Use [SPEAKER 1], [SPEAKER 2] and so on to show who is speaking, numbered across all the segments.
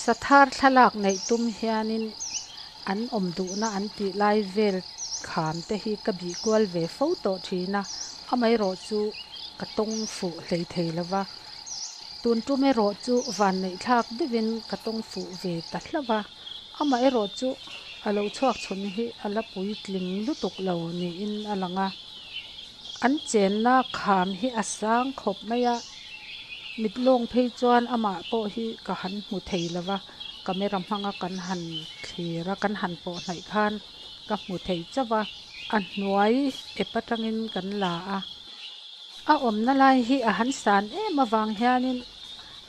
[SPEAKER 1] Sathar thlalak neih tum hianin an awm duhna an tih lai vel kham te hi ka bih kual ve fo tawh thin a, amaherawhchu ka tawng fuh hlei thei lo va. Tun tum erawh chu van neih thlak deuhin ka tawng fuh ve ta hlauh a, amaherawhchu a lo chhuak chhun hi a la puitling lutuk lo niin a lang a. An chenna kham hi a sang khawp mai a, mit lawng phei chuan amah pawh hi ka han hmu thei lo va, camera hmanga kan han thlir a kan han pawh hnaih khan ka hmu thei chauh a, a hnuai ep atangin kan la a. A awmna lai hi a han san em avang hianin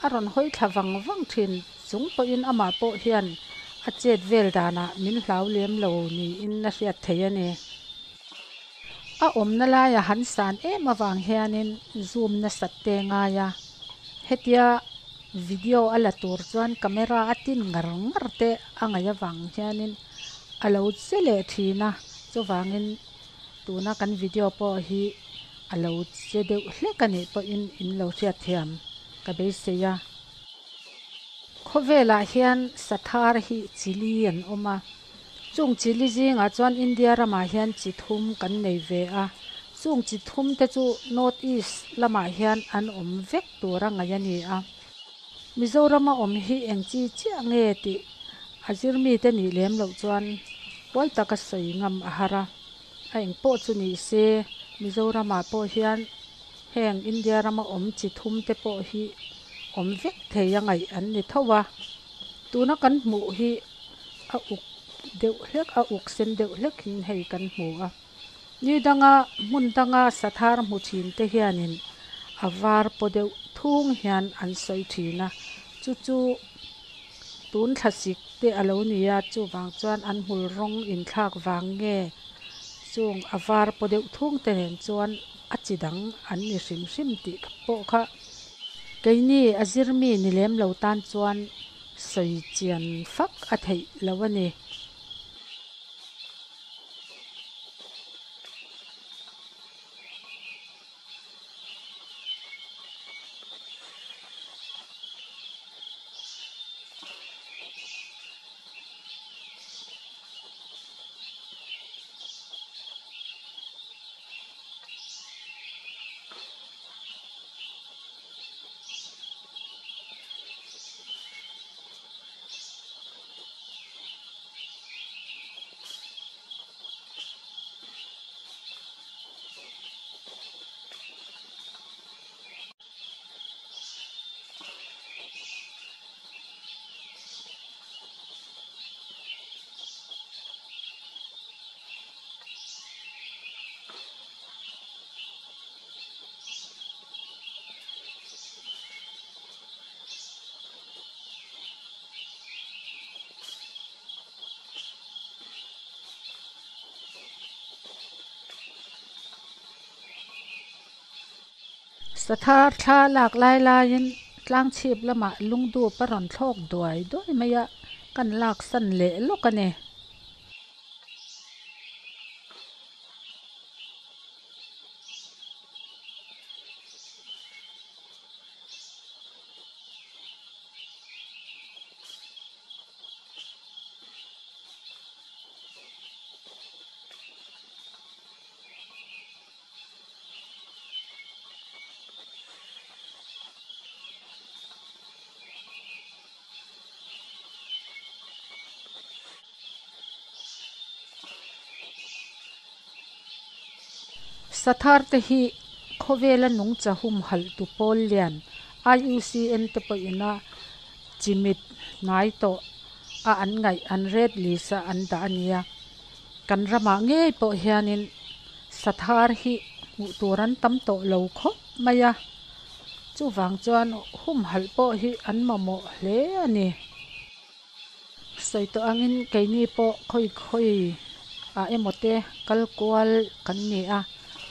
[SPEAKER 1] a rawn hawi thla vang vang thin chung pawhin amah pawh hian a chet vel danah min hlau lem lo niin a hriat theih a ni. A awmna laia han san em avang hianin zoom nasat te ngai a, hetia video a la tur chuan camera a tin ngar ngar te a ngaih avang hianin a lo che leh thin a, chuvangin tuna kan video pawh hi a lo che deuh hlek a nih pawhin in lo hriatthiam ka beisei a. Khawvelah hian sathar hi chili an awm a, chung chili zingah chuan India ramah hian chi thum kan nei ve a, chung chi thum te chu North East lamah hian an awm vek tur a ngaih a ni a. Mizorama awm hi eng chi chiah nge tih a zir mite nih lem loh chuan huai taka sawi ngam a har a, a eng pawh chu ni se Mizoramah pawh hian heng India rama awm chi thum te pawh hi awm vek thei a ngaih an ni tho a, tuna kan hmuh hi a uk deuh hlek a uk sen deuh hlek in hei kan hmu a, ni danga hmun danga sathar hmu thin te hianin a var paw deuh thung hian an sawi thin a, chu chu tun thlasik te a lo ni a chuvang chuan an hmul rawng inthlak vang nge chung a var paw deuh thung te nen chuan a chi dang an ni hrim hrim tih pawh kha keini a zir mi ni lem lo tan chuan sawi chian fak a theih lo a ni. Sathar thla lak lai laiin tlangchhip lamah lungdup a rawn thlawk duai duai mai a, kan lak san leh lawk a ni. Sathar te hi khawvela nungcha humhalh tu pawl lian IUCN te pawhin a chimit hnai tawh a an ngaih an red list a an dah a nia. Kan ramah ngei pawh hianin sathar hi hmuh tur an tam tawh lo khawp mai a, chuvang chuan humhalh pawh hi an mamawh hle a ni. Sawi tawh angin keini pawh khawi khawi ah emaw te kal kual kan ni a,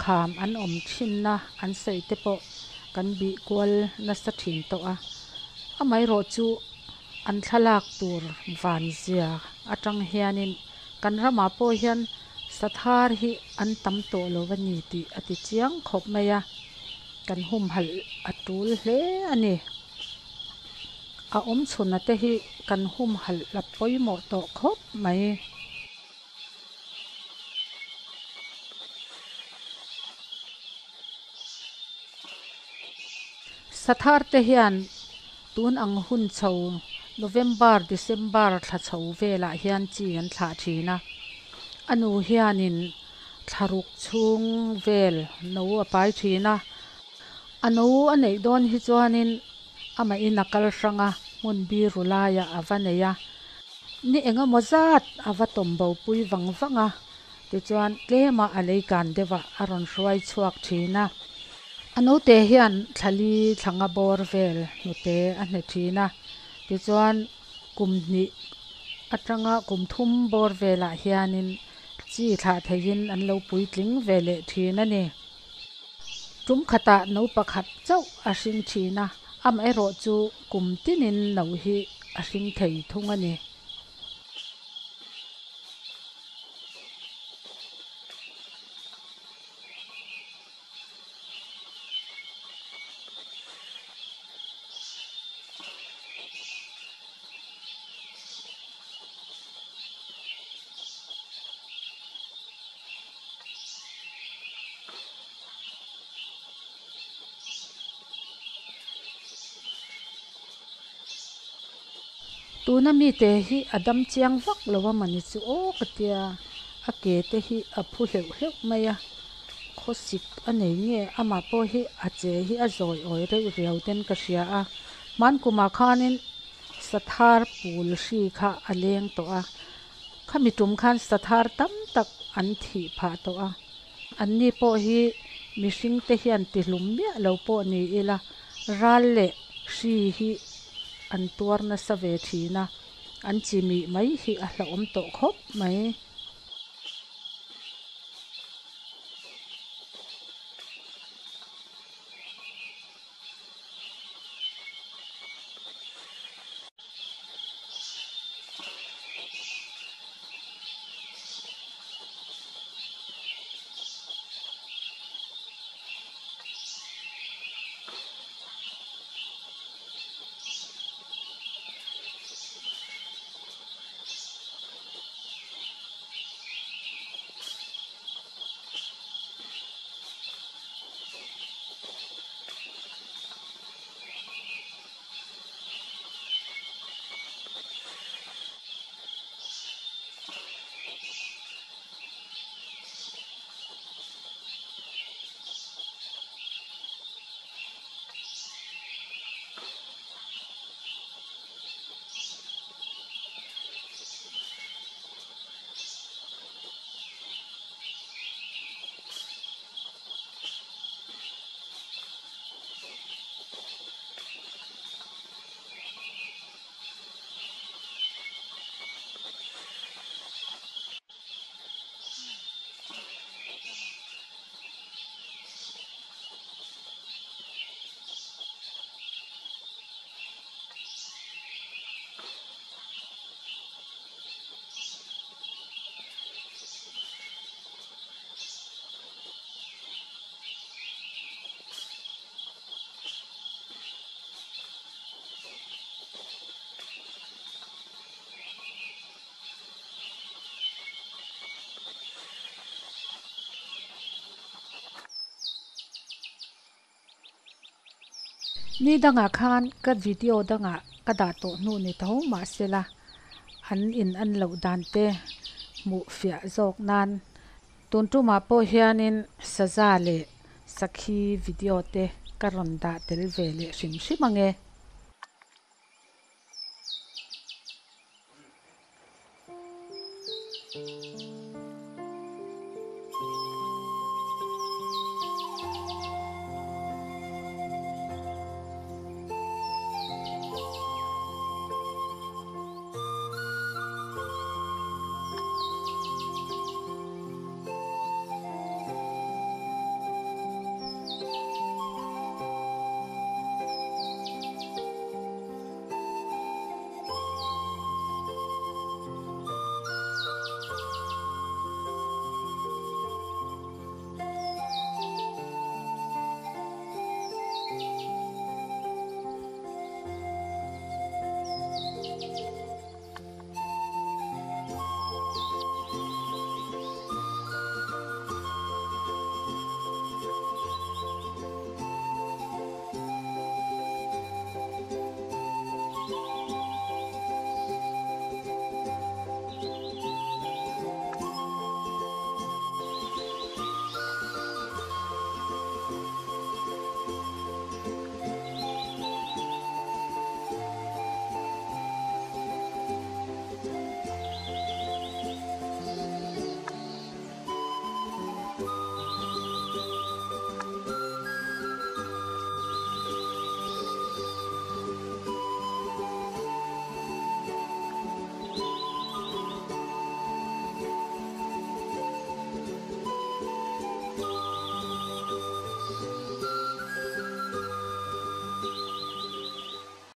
[SPEAKER 1] kham an awm thinna an sawi te pawh kan bih kual nasa thin tawh a. Amaherawhchu an thlalak tur van zia atang hianin kan ramah pawh hian sathar hi an tam tawh lo a ni tih a ti chiang khawp mai a, kan humhalh a tul hle a ni. A awm chhuna te hi kan humhalh la pawimawh tawh khawp mai. Sathar te hian tun ang hun chho November, December thla chho velah hian chi an thlah thin a. A nu hianin thlaruk chhung vel no a pai thin a. A no a neih dawn hi chuanin amahin a kal hrang a, hmun biru laiah a va nei a. Ni engemaw zat a va tawm bo pui vang vang a, tichuan tlema a lei kan deuhah a rawn hruai chhuak thin a. A naute hian thlali thlanga bawr vel hnute a hne thin a, tichuan kum hnih atanga kum thum bawr velah hianin chi thlah theihin an lo puitling ve leh thin a ni. Tum khatah no pakhat chauh a hring thin a, amaherawh chu kum tinin no hi a hring thei thung a ni. Tuna mite hi a dam chiang vak lo a mawni chu aw ka tia, a ke te hi a phu hleuh hleuh mai a, khawsik a nei nge amah pawh hi a che hi a zawi awi reuh riau ten ka hria a, hmankumah khanin sathar pul hri kha a leng tawh a, khami tum khan sathar tam tak an thih phah tawh a, anni pawh hi mihring te hian tihlum miah lo pawh ni ila ral leh hri hi an tuar nasa ve thin a, an chimih mai hi a hlauhawm tawh khawp mai. Ni dangah khan ka video dangah ka dah tawh hnu ni tho mahsela an in an loh dan te hmuh fiah zawk nan tun tumah pawh hianin saza leh sakhi video te ka rawn dah tel ve leh hrim hrim ang e.